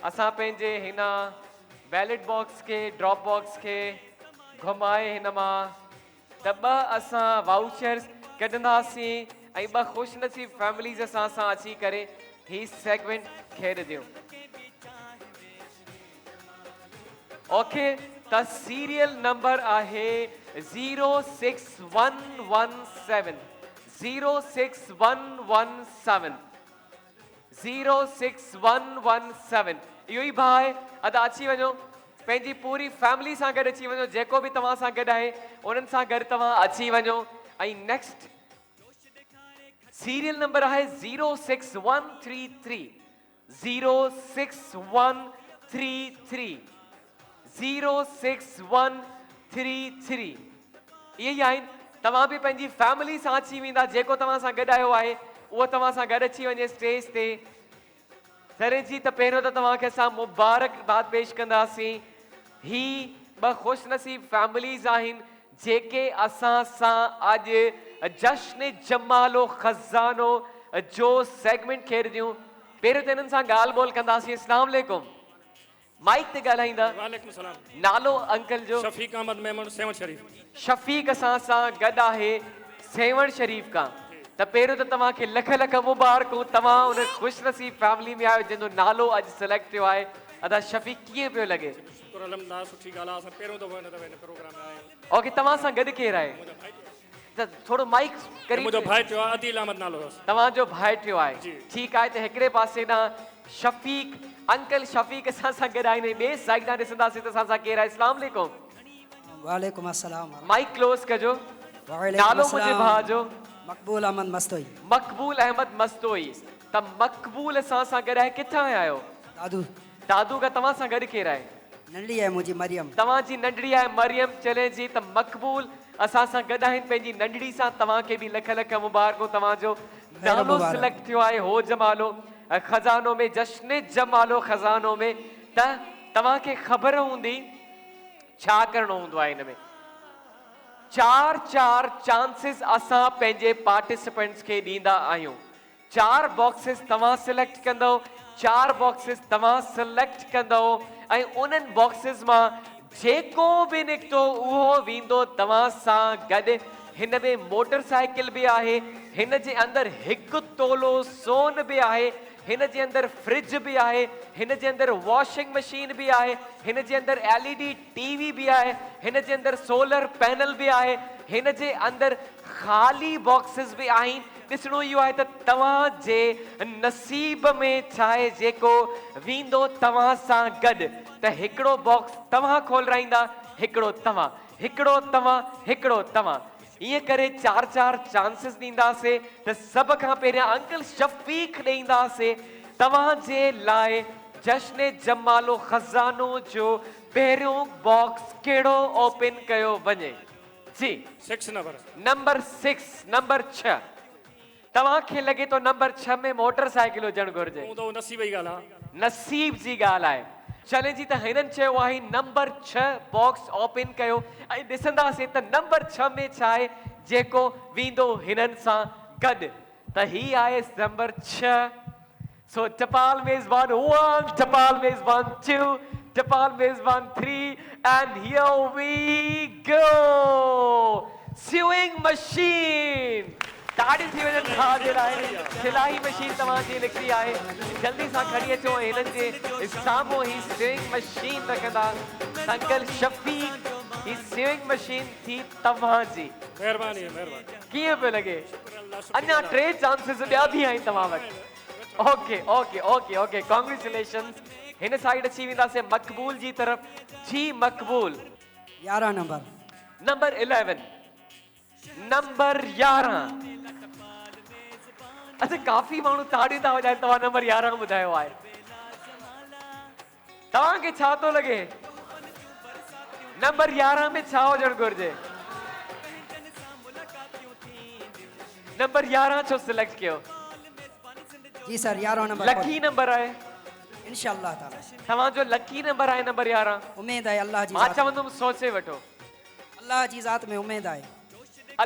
اسان پنهنجي هن بيلٽ باڪس کي ڊراپ باڪس کي گهمائي هن مان ته ٻه اسان وائوچرز ڪڍنداسين ۽ ٻه خوش نصيب فيمليز اسان سان اچي ڪري هي سيگمينٽ کيڏنديون. اوڪي ته سيريل نمبر آهي zero six one one seven zero six one one seven zero six one one seven اهو ئي ڀاء آهي ادا اچي وڃو پنهنجي پوري فيملي سان گڏ اچي وڃو جيڪو به توهان سان گڏ آهي انهن سان گڏ توهان اچي وڃو ۽ نيڪسٽ سيريل نمبر آهي zero six one three three zero six one three three zero six one three three اهي ئي آهن توهان به پنهنجي فيملي سان اچي ويندا جيڪو توهان سان گڏ آيو آهي اهو توهان سان گڏ اچي وڃي اسٽيج تي سر جي ته پهريون ته توهان کي اسان مبارڪ باد پيش ڪنداسين هي ٻه خوش نصيب فيمليز آهن جيڪي اسان سان اڄ جشن جمالو خزانو جو سيگمينٽ کيڏنديون پهريون ته انهن سان ڳالهه ٻولهه ڪنداسين اسلام عليڪم مائيڪ تي ڳالهائيندا. وعليڪم السلام. نالو انڪل جو. شفيق احمد ميمڻ سيوهڻ شريف. شفيق اسان سان گڏ آهي سيوهڻ شريف کان ته پهريون ته توهان کي لک لک مبارڪون توهان ان خوش نصيب فيملي ۾ آهيو جنهن جو نالو اڄ سليڪٽ ٿيو آهي ادا شفيق ڪيئن پيو لڳي. شڪر الحمدلله سٺي ڳالهه آهي اسان پهريون دفعو هن دفعي هن پروگرام ۾ آيا آهيون. اوڪي توهان سان گڏ ڪير آهي. منهنجو ڀائٽيو آهي. ته ٿورو مائيڪ قريب. منهنجو ڀائٽيو آهي عديل احمد نالو اٿس. توهان جو ڀائٽيو آهي جي. ٺيڪ آهي ته هڪڙي پاسي ڏانهن شفيق انڪل شفيق اسان سان گڏ آهن ۽ ٻئي سائيڊ ڏانهن ڏسنداسين ته اسان سان ڪير آهي اسلام عليڪم. وعليڪم السلام ورحمة. مائيڪ ڪلوز ڪجو. وعليڪم نالو منهنجي السلام ڀاء جو. مقبول احمد مستوئي. مقبول احمد مستوئي ته مقبول اسان سان گڏ آهي ڪٿان آيا آهيو؟ دادو. دادو کان توهان سان گڏ ڪير آهي؟ ننڍڙي آهي منهنجي مريم. توهان جي ننڍڙي آهي مريم چلين جي ته مقبول اسان سان گڏ آهن پنهنجي ننڍڙي سان توهان کي به لک لک مبارڪون توهان جو خير نالو مبارڪ. سليڪٽ ٿيو آهي هو جمالو خزانو ۾ جشن جمالو خزانو ۾ ته توهان کي خبر هوندي ڇا ڪرڻو هوندو آهي هن ۾ چار چار چانسز اسان پنهنجي پارٽيسپنٽس کي ڏيندا آهيون چار باڪسز توهان سليڪٽ ڪندؤ، چار باڪسز توهان سليڪٽ ڪندؤ ۽ انهن باڪسز مان جيڪو به نڪتو اهو ويندو توهان سان گڏ. هن ۾ موٽر سائيڪل به آهي، هن جي اندر هڪ تولو سون به آهي، هن جي اندر فرج به آهي، هن جي اندر واشنگ مشين به آهي، هن جي اندر L E D T V به آهي، هن جي اندر سولر پينل به آهي، هن جي اندر خالي باڪسز به آهن. ڏسڻو اهو آهي ته توهان جي نصيب ۾ ڇاهي جيڪو ويندو توهان سان گڏ ته هڪڙو باڪس توهان کولرائيندا هڪڙو توهان هڪڙو توهان هڪڙو توهان ائين ڪري چار چار چانسز ڏينداسي ته سڀ کان پهريان انڪل شفيق ڏي اينداسي توهان جي لاء جشن جمالو خزانو جو پهريون باڪس ڪهڙو اوپن ڪيو وڃي. جي. Six number. Number six, number ڇهه. توهان کي لڳي ٿو نمبر ڇهه ۾ موٽر سائيڪل هجڻ گهرجي. هوندو اهو نصيب جي ڳالهه آ. نصيب جي ڳالهه آهي. چلين جي ته هنن چيو آهي نمبر ڇهه باڪس اوپن ڪيو ۽ ڏسنداسين ته نمبر ڇهه ۾ ڇا آهي جيڪو ويندو هنن سان گڏ ته هي آهي نمبر ڇهه. سو ٽپال ميزبان ون، ٽپال ميزبان ٽو، ٽپال ميزبان three and here we go! Sewing machine! تاڙيون ٿي وڃن ڀاء جي لاء سلائي مشين توهان جي نڪتي آهي جلدي سان کڻي اچو ۽ هنن جي سامهون هي سيوئنگ مشين رکندا انڪل شفيق هي سيوئنگ مشين ٿي توهان جي. مهرباني مهرباني. ڪيئن پيو لڳي؟ شڪر الله سٺي اڃا ڳالهه ٽي چانسز ٻيا به آهن توهان وٽ. Okay okay okay okay congratulations هن سائيڊ اچي وينداسين مقبول جي طرف جي مقبول. 11 نمبر. نمبر اليون نمبر 11 اچا ڪافي ماڻهو تاڙيون ٿا وڄائن توهان نمبر 11 ٻڌايو آهي توهان کي ڇا ٿو لڳي نمبر 11 ۾ ڇا هجڻ گهرجي نمبر 11 ڇو سليڪٽ ڪيو؟ جي سر 11 نمبر لڪي نمبر آهي انشاء الله تعالي توهان جو لڪي نمبر آهي نمبر 11 اميد آهي الله جي مان چوندم سوچي وٺو الله جي ذات ۾ اميد آهي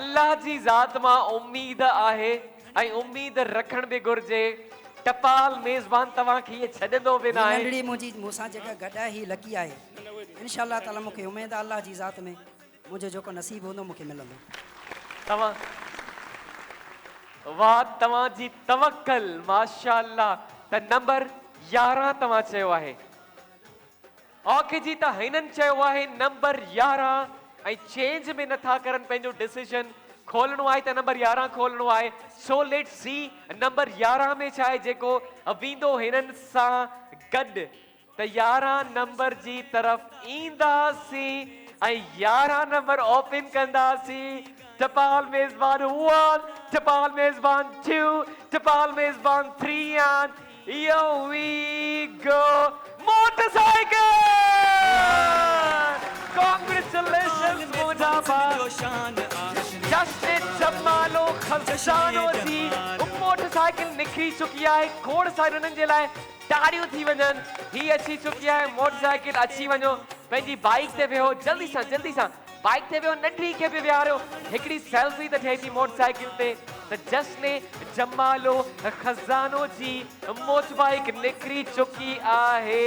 الله جي ذات مان اميد آهي ۽ اميد رکڻ به گهرجي. ٽپال ميزبان توهان کي ائين ڇڏندو به هي ناهي. ننڍڙي منهنجي مون سان جيڪا گڏ آهي هي لڪي آهي. انشاء الله تعالي مون کي اميد آهي الله جي ذات ۾ منهنجو جيڪو نصيب هوندو مون کي ملندو. توهان واه توهان جي توڪل ماشاء الله ته نمبر 11 توهان چيو آهي. اوڪي جي ته هنن چيو آهي نمبر 11 ۽ چينج به نٿا ڪرن پنهنجو ڊسيزن کولڻو آهي ته نمبر 11 کولڻو آهي سو ليٽ سي نمبر 11 ۾ ڇا آهي جيڪو ويندو هنن سان گڏ ته 11 نمبر جي طرف اينداسين ۽ 11 نمبر اوپن ڪنداسين ٽپال ميزبان 1 ٽپال ميزبان 2 ٽپال ميزبان 3 and Here we go motorcycle! Congratulations منهنجا ڀاء جشن جمالو خزانو جي موٽر سائيڪل نڪري چڪي آهي کوڙ ساري انهن جي لاء تاڙيون ٿي وڃن هي اچي چڪي آهي موٽر سائيڪل اچي وڃو پنهنجي بائيڪ تي ويهو جلدي سان جلدي سان بائيڪ تي ويهو ننڍڙي کي به ويهاريو هڪڙي سيلفي ته ٺهي ٿي موٽر سائيڪل تي ته جشن جمالو خزانو جي موٽر بائيڪ نڪري چڪي آهي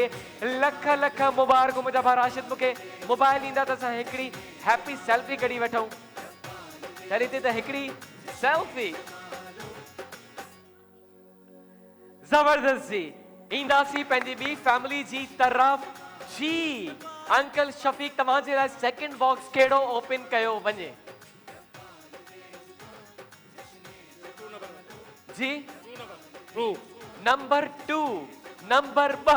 لک لک مبارڪون منهنجا ڀاء راشد مونکي موبائل ڏيندا ته اسان هڪڙي هيپي سيلفي ڪڍي وٺون تڏهن تي ته هڪڙي سيلفي زبردست جي اينداسين پنهنجي ٻي فيملي جي طرف جي انڪل شفيق توهان جي لاء سيڪنڊ باڪس ڪهڙو اوپن ڪيو وڃي جي نمبر 2 نمبر 2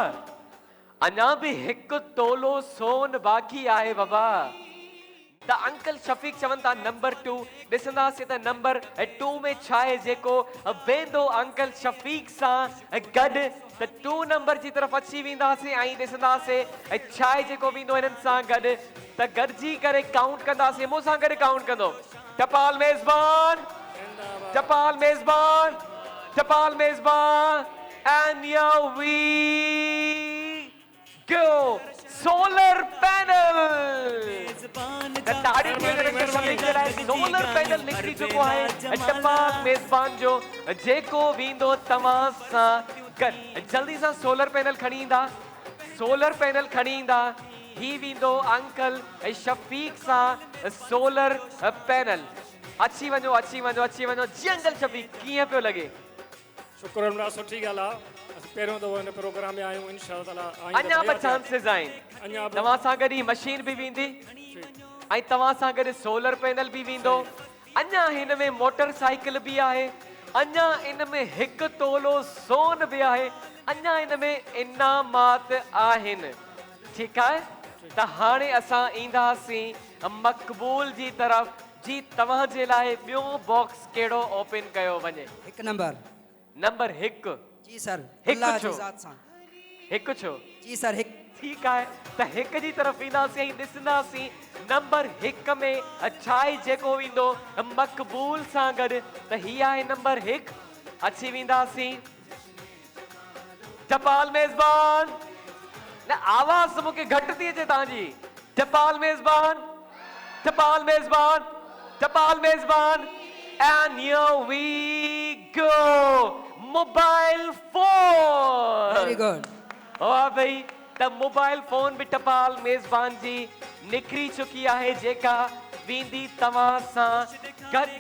اڃا به هڪ تولو سون باقي آهي بابا. ته انڪل شفيق چون ٿا نمبر ٽو ڏسنداسين ته نمبر ٽو ۾ ڇا آهي جيڪو ويندو انڪل شفيق سان گڏ ته ٽو نمبر جي طرف اچي وينداسين ۽ ڏسنداسين ڇا آهي جيڪو ويندو هنن سان گڏ ته گڏجي ڪري ڪائونٽ ڪنداسين مون سان گڏ ڪائونٽ ڪندو ٽپال ميزبان ٽپال ميزبان ٽپال ميزبان and here we go solar panel ته تاڙيون ٿي وڃن انڪل شفيق جي لاء سولر پينل نڪري چڪو آهي ٽپال ميزبان جو جيڪو ويندو توهان سان گڏ جلدي سان سولر پينل کڻي ايندا سولر پينل کڻي ايندا هي ويندو انڪل شفيق سان سولر پينل اچي وڃو اچي وڃو اچي وڃو جي انڪل شفيق ڪيئن پيو لڳي. شڪر الحمدلله سٺي ڳالهه آ اسين پهريون دفعو هن پروگرام ۾ آيون انشاء الله تعالي آئنده اڃا به چانسز آهن اڃا به توهان سان گڏ هي مشين به ويندي ۽ توهان سان گڏ سولر پينل به ويندو اڃا هن ۾ موٽر سائيڪل به آهي اڃا ان ۾ هڪ تولو سون به آهي اڃا ان ۾ انعامات آهن ٺيڪ آهي ته هاڻي اسان اينداسين مقبول جي طرف جي توهان جي لاء ٻيو باڪس ڪهڙو اوپن ڪيو وڃي؟ هڪ نمبر. نمبر هڪ. جي سر هڪ الله ڇو؟ جي ذات سان. هڪ ڇو؟ جي سر هڪ. ٺيڪ آهي ته هڪ جي طرف وينداسين ۽ ڏسنداسين نمبر هڪ ۾ ڇا آهي جيڪو ويندو مقبول سان گڏ ته هي آهي نمبر هڪ اچي وينداسين ٽپال ميزبان نه آواز مون کي گهٽ ٿي اچي توهان جي ٽپال ميزبان ٽپال ميزبان ٽپال ميزبان and here we go mobile phone very good واھ ڀئي ته موبائل فون به ٽپال ميزبان جي نڪري چڪي آهي جيڪا ويندي توهان سان گڏ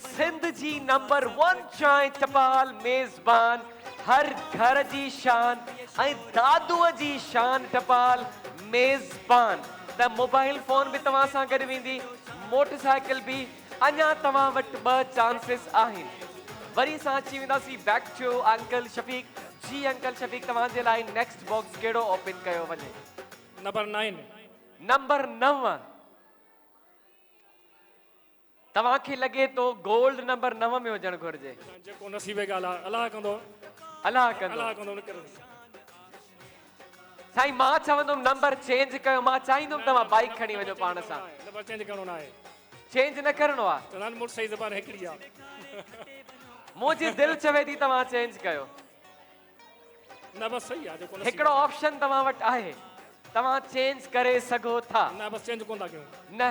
سنڌ جي نمبر ون چانهه ٽپال ميزبان هر گهر جي شان ۽ دادوء جي شان ٽپال ميزبان ته موبائل فون به توهان سان گڏ ويندي موٽر سائيڪل به اڃا توهان وٽ ٻه چانسز آهن وري اسان اچي وينداسين بيڪ ٽو انڪل شفيق جي انڪل شفيق توهان جي لاء نيڪسٽ باڪس ڪهڙو اوپن ڪيو وڃي. Number nine. نمبر 9 توهان کي لڳي ٿو گولڊ نمبر 9 ۾ هجڻ گهرجي. جيڪو نصيب جي ڳالهه آهي الله ڪندو. الله ڪندو. الله ڪندو نڪرندي. سائين مان چوندم نمبر چينج ڪيو مان چاهيندم توهان بائيڪ کڻي وڃو پاڻ سان. نمبر چينج ڪرڻو ناهي. چينج نه ڪرڻو آ. چوندا آهن مڙس جي زبان هڪڙي آ. منهنجي دل چوي ٿي توهان چينج ڪيو. نه بس صحيح آ جيڪو نصيب هڪڙو آپشن توهان وٽ آهي. توهان چينج ڪري سگهو ٿا. نه بس چينج ڪونه ٿا ڪيون. نه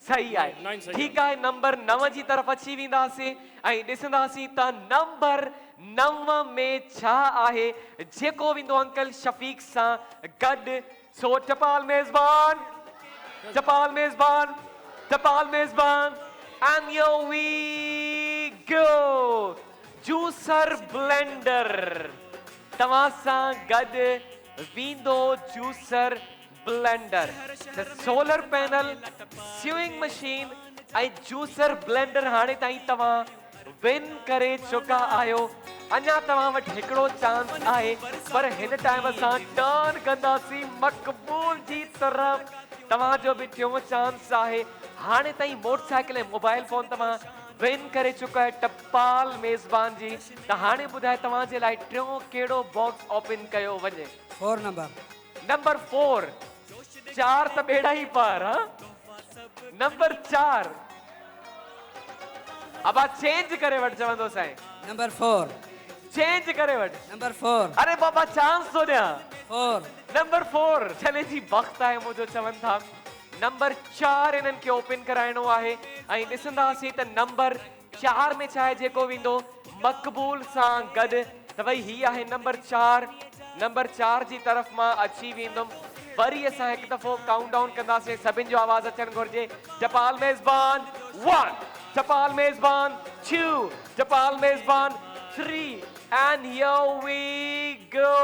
صحيح آهي. نائين صحيح ٺيڪ آهي نمبر 9 جي طرف اچي وينداسين ۽ ڏسنداسين ته نمبر 9 ۾ ڇا آهي جيڪو ويندو انڪل شفيق سان گڏ سو ٽپال ميزبان ٽپال ميزبان ٽپال ميزبان and here we go juicer blender توهان سان گڏ ويندو جوسر بلينڊر ته solar panel, sewing machine ۽ juicer blender هاڻي تائين توهان ون ڪري چڪا آهيو اڃا توهان وٽ هڪڙو چانس آهي پر هن ٽائيم اسان ٽرن ڪنداسين مقبول جي طرف توهان جو به ٽيون چانس آهي هاڻي تائين موٽر سائيڪل ۽ موبائل فون توهان ون ڪري چڪا آهيو ٽپال ميزبان جي ته هاڻي ٻڌايو توهان جي لاء ٽيون ڪهڙو باڪس اوپن ڪيو وڃي. Four number. Number four چار ته ٻيڙا ئي پار ها نمبر چار ابا چينج ڪري وٺ چوندو سائين. نمبر فور چينج ڪري وٺ. نمبر فور اري بابا چانس ٿو ڏيان. فور نمبر فور ڇلي جي بخت آهي منهنجو چون ٿا نمبر چار انهن کي اوپن ڪرائڻو آهي ۽ ڏسنداسين ته نمبر چار ۾ ڇا آهي جيڪو ويندو مقبول سان گڏ ته ڀئي هي آهي نمبر چار نمبر چار جي طرف مان اچي ويندم وري اسان هڪ دفعو ڪائونٽ ڊائون ڪنداسين سڀن جو آواز اچڻ گهرجي ٽپال ميزبان ون ٽپال ميزبان ٽو ٽپال ميزبان three and here we go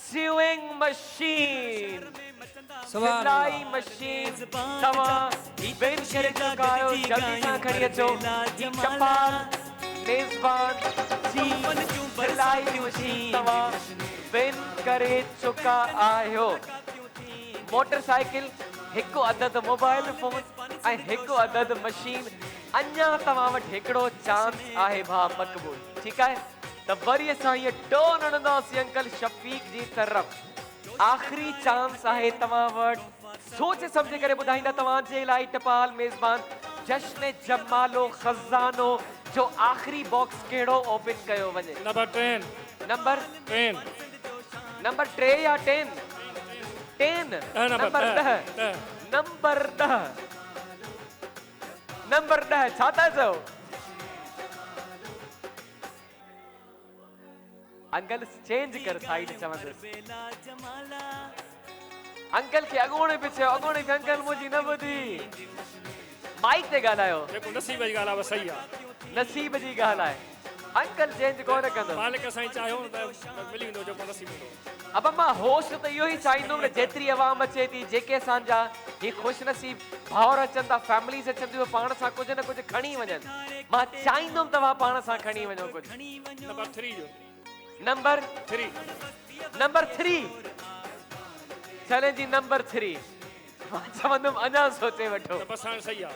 sewing machine سلائي مشين توهان ون ڪري چڪا آهيو جلدي سان کڻي اچو هي ٽپال ميزبان جي سلائي مشين توهان ون ڪري چڪا آهيو موٽر سائيڪل هڪ عدد موبائل فون ۽ هڪ عدد مشين اڃا توهان وٽ هڪڙو چانس آهي ڀاء مقبول ٺيڪ آهي ته وري اسان هيء ٽرن هڻنداسين انڪل شفيق جي طرف آخري چانس آهي توهان وٽ سوچي سمجهي ڪري ٻڌائيندا توهان جي لاء ٽپال ميزبان جشن جمالو خزانو جو آخري باڪس ڪهڙو اوپن ڪيو وڃي. نمبر ٽين. نمبر ٽين. نمبر ٽي يا ٽين؟ ٽين. نمبر ڏهه. نمبر ڏهه. نمبر ڏهه ڇا ٿا چئو؟ انڪل چينج ڪر سائيڊ چوندس انڪل کي اڳوڻي به چيو اڳوڻي به انڪل منهنجي نه ٻڌي مائيڪ تي ڳالهايو. جيڪو نصيب جي ڳالهه آهي اها صحيح آهي. نصيب جي ڳالهه آهي انڪل چينج ڪونه ڪندو. مالڪ سائين چاهيو نه ته ملي ويندو جيڪو نصيب هوندو. ابا مان هوسٽ ته اهو ئي چاهيندم نه جيتري عوام اچي ٿي جيڪي اسان جا هي خوش نصيب ڀائر اچن ٿا فيمليز اچن ٿيون اهي پاڻ سان ڪجهه نه ڪجهه کڻي وڃن مان چاهيندم توهان پاڻ سان کڻي وڃو ڪجهه. نمبر ٿري جو. Number three. Number three chillies جي نمبر ٿري مان چوندم اڃا سوچي وٺو. نه بس هاڻي صحيح آ.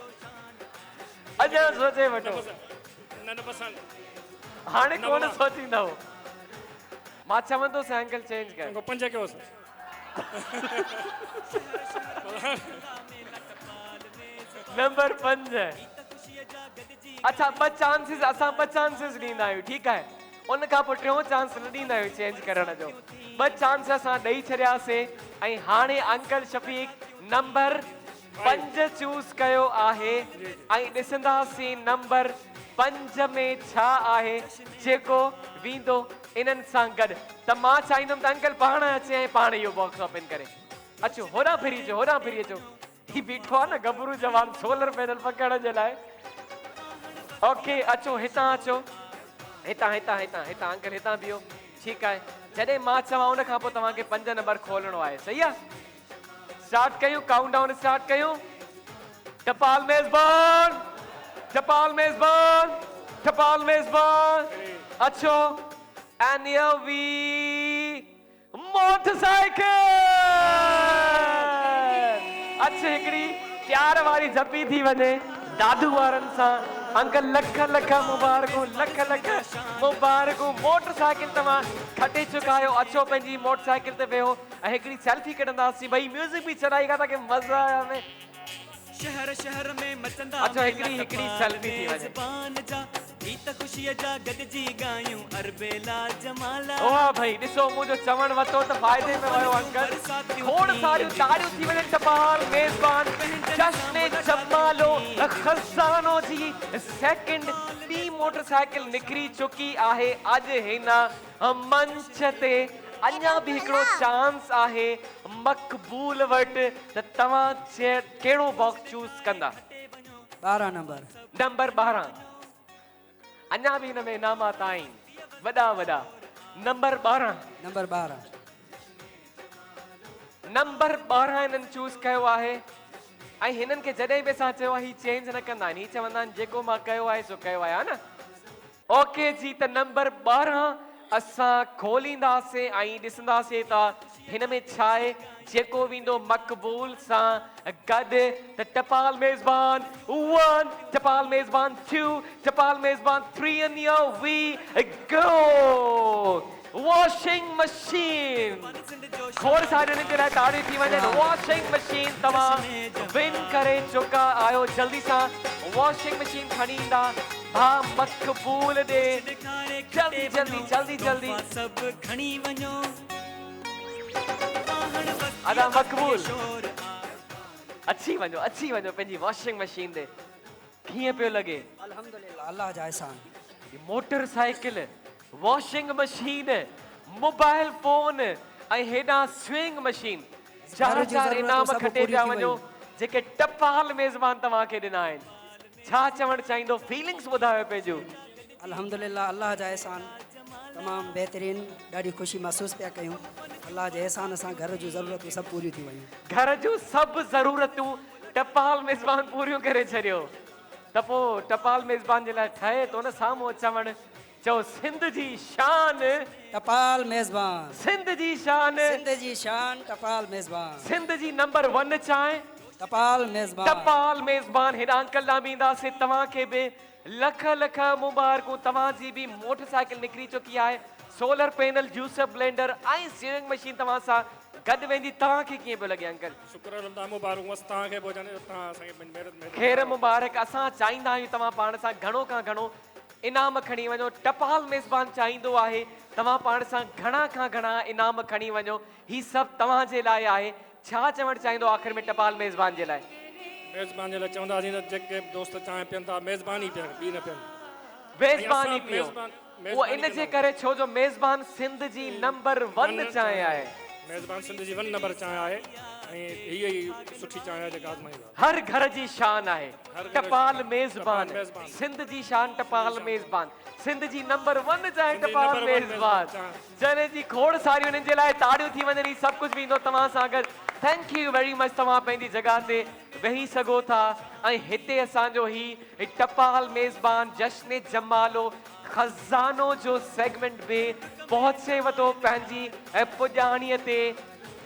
اڃا سوچي وٺو. نه نه بس هاڻي. هاڻي ڪونه سوچيندؤ. مان چوندوس اينگل چينج ڪر. تنهن کان پنج ڪيوس. نمبر پنج. اڇا ٻه چانسز اسان ٻه چانسز ڏيندا آهيون ٺيڪ آهي ان کان پوء ٽيون چانس نه ڏيندا آهيون چينج ڪرڻ جو ٻه چانس اسان ڏئي ڇڏياسي ۽ هاڻي انڪل شفيق نمبر پنج چوز ڪيو آهي ۽ ڏسنداسين نمبر پنج ۾ ڇا آهي جيڪو ويندو انهن سان گڏ ته مان چاهيندم ته انڪل پاڻ اچي ۽ پاڻ اهو باڪس اوپن ڪري اچو هوڏانهن ڦري اچو هوڏانهن ڦري اچو هي بيٺو آهي نه ڳڀرو جوان سولر پينل پڪڙڻ جي لاء اوڪي اچو هتان اچو هتان هتان هتان هتان انڪل هتان بيهو ٺيڪ آهي جڏهن مان چوان ان کان پوء توهان کي پنج نمبر کولڻو آهي صحيح آهي اسٽارٽ ڪيون ڪائونٽ ڊائون اسٽارٽ ڪيون ٽپال ميزبان ٽپال ميزبان ٽپال ميزبان اچو and here we motor cycle اچ هڪڙي پيار واري جهپي ٿي وڃي دادو وارن سان انڪل لک لک مبارڪون لک لک مبارڪون موٽر سائيڪل توهان کٽي چڪا آهيو اچو پنهنجي موٽر سائيڪل تي ويهو ۽ هڪڙي سيلفي ڪڍنداسين ڀئي ميوزڪ به چلائي گا تاڪه مزا آيا ۾ اچو هڪڙي هڪڙي سيلفي ٿي وڃي. گيت خوشيء جا گڏجي ڳايون اربيلا جمالا. واهه ڀئي ڏسو منهنجو چوڻ وتو ته فائدي ۾ ويو انڪل کوڙ ساريون تاڙيون ٿي وڃن ٽپال ميزبان جشن جمالو خزانو جي سيڪنڊ ٻي موٽر سائيڪل نڪري چڪي آهي اڄ هن منچ تي اڃا به هڪڙو چانس آهي مقبول وٽ ته توهان ڪهڙو باڪس چوز ڪندا. 12 نمبر. نمبر 12 اڃا به هن ۾ انعامات آهن وڏا وڏا نمبر 12. نمبر 12. نمبر 12 هنن چوز ڪيو آهي ۽ هنن کي جڏهن به اسان چيو آهي هي چينج نه ڪندا آهن هي چوندا آهن جيڪو مان ڪيو آهي سو ڪيو آهي ها نه. اوڪي جي ته نمبر 12 اسان کولينداسين ۽ ڏسنداسين ته هن ۾ ڇا آهي جيڪو ويندو مقبول سان گڏ ته ٽپال ميزبان ون ٽپال ميزبان ٽو ٽپال ميزبان three and here we go washing machine کوڙ ساريون انهن جي لاء تاڙيون ٿي وڃن واشنگ مشين توهان ون ڪري چڪا آهيو جلدي سان واشنگ مشين کڻي ايندا ڀاء مقبول ڏي جلدي جلدي جلدي جلدي ادا مقبول اچي وڃو اچي وڃو پنهنجي واشنگ مشين ڏي ڪيئن پيو لڳي. الحمدلله الله جا احسان. Motorcycle washing machine, mobile phone ۽ هيڏانهن سوئنگ مشين چار چار انعام کٽي پيا وڃو جيڪي ٽپال ميزبان توهان کي ڏنا آهن ڇا چوڻ چاهيندو فيلنگس ٻڌايو پنهنجون. الحمدلله الله جا احسان تمام بهترين ڏاڍي خوشي محسوس پيا ڪيون الله جي احسان سان گهر جون ضرورتون سڀ پوريون ٿي ويون. گهر جون سڀ ضرورتون ٽپال ميزبان پوريون ڪري ڇڏيو ته پوء ٽپال ميزبان جي لاء ٺهي ٿو نه سامهون چوڻ چئو سنڌ جي شان. ٽپال ميزبان. سنڌ جي شان. سنڌ جي شان ٽپال ميزبان. سنڌ جي نمبر ون چانهه. ٽپال ميزبان. ٽپال ميزبان هيڏانهن انڪل ڏانهن به اينداسين توهان کي به لک لک مبارڪون توهان جي به موٽر سائيڪل نڪري چڪي آهي solar panel juicer blender ۽ sewing machine توهان سان گڏ ويندي توهان کي ڪيئن پيو لڳي انڪل. شڪر الحمد مبارڪون بس توهان کي به هجن توهان اسان کي محنت خير مبارڪ اسان چاهيندا آهيون توهان پاڻ سان گهڻو کان گهڻو انعام کڻي وڃو، ٽپال ميزبان چاهيندو آهي توهان پاڻ سان گهڻا کان گهڻا انعام کڻي وڃو، هي سڀ توهان جي لاء آهي، ڇا چوڻ چاهيندو آخر ۾ ٽپال ميزبان جي لاء؟ ميزبان جي لاء چونداسين ته جيڪي به دوست چانهه پين ٿا ميزبان ئي پيئن ٻي نه پيئن. ميزبان ئي پيئو اهو ان جي ڪري ڇو جو ميزبان سنڌ جي نمبر ون چانهه آهي. ميزبان سنڌ جي ون نمبر چانهه آهي ۽ هيء ئي سٺي چانهه آهي جيڪا آزمائيندا. هر گهر جي شان آهي ٽپال ميزبان سنڌ جي شان ٽپال ميزبان سنڌ جي نمبر ون چانهه ٽپال ميزبان جنهن جي کوڙ ساريون انهن جي لاء تاڙيون ٿي وڃن هي سڀ ڪجهه ويندو توهان سان گڏ thank you very much توهان پنهنجي جڳهه تي ويهي سگهو ٿا ۽ هتي اسان جو هي ٽپال ميزبان جشن جمالو خزانو جو سيگمينٽ به پهچي وتو پنهنجي پڄاڻي تي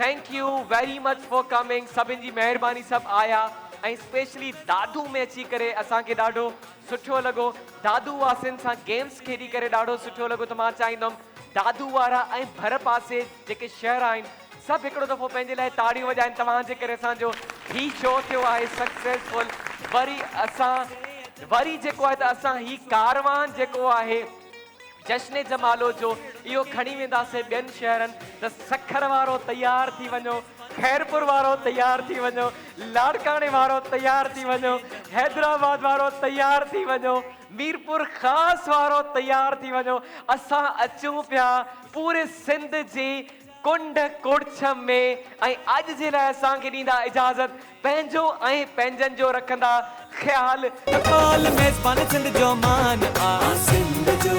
thank you very much for coming سڀن جي مهرباني سڀ آيا ۽ اسپيشلي دادو ۾ اچي ڪري اسان کي ڏاڍو سٺو لڳو دادو واسين سان گيمس کيڏي ڪري ڏاڍو سٺو لڳو ته مان چاهيندم دادو وارا ۽ ڀر پاسي جيڪي شهر آهن سڀ هڪڙو دفعو پنهنجي لاء تاڙيون وڄائن توهان جي ڪري اسان جو هي شو ٿيو آهي سڪسيسفل وري اسان وري جيڪو آهي ته اسان هي ڪاروان جيڪو آهي جشن جمالو جو اهو کڻي وينداسين ٻين شهرن ته سکر وارو تيار ٿي وڃو، خيرپور وارو تيار ٿي وڃو، لاڙڪاڻي وارو تيار ٿي وڃو، حيدرآباد وارو تيار ٿي وڃو، ميرپور خاص وارو تيار ٿي وڃو، اسان اچون پيا پوري سنڌ جي ڪنڊ ڪڙڇ ۾ ۽ اڄ جي لاء اسان کي ڏيندا اجازت پنهنجو ۽ پنهنجن جو رکندا خيال. ٽپال ميزبان سنڌ جو مان آ. سنڌ جو.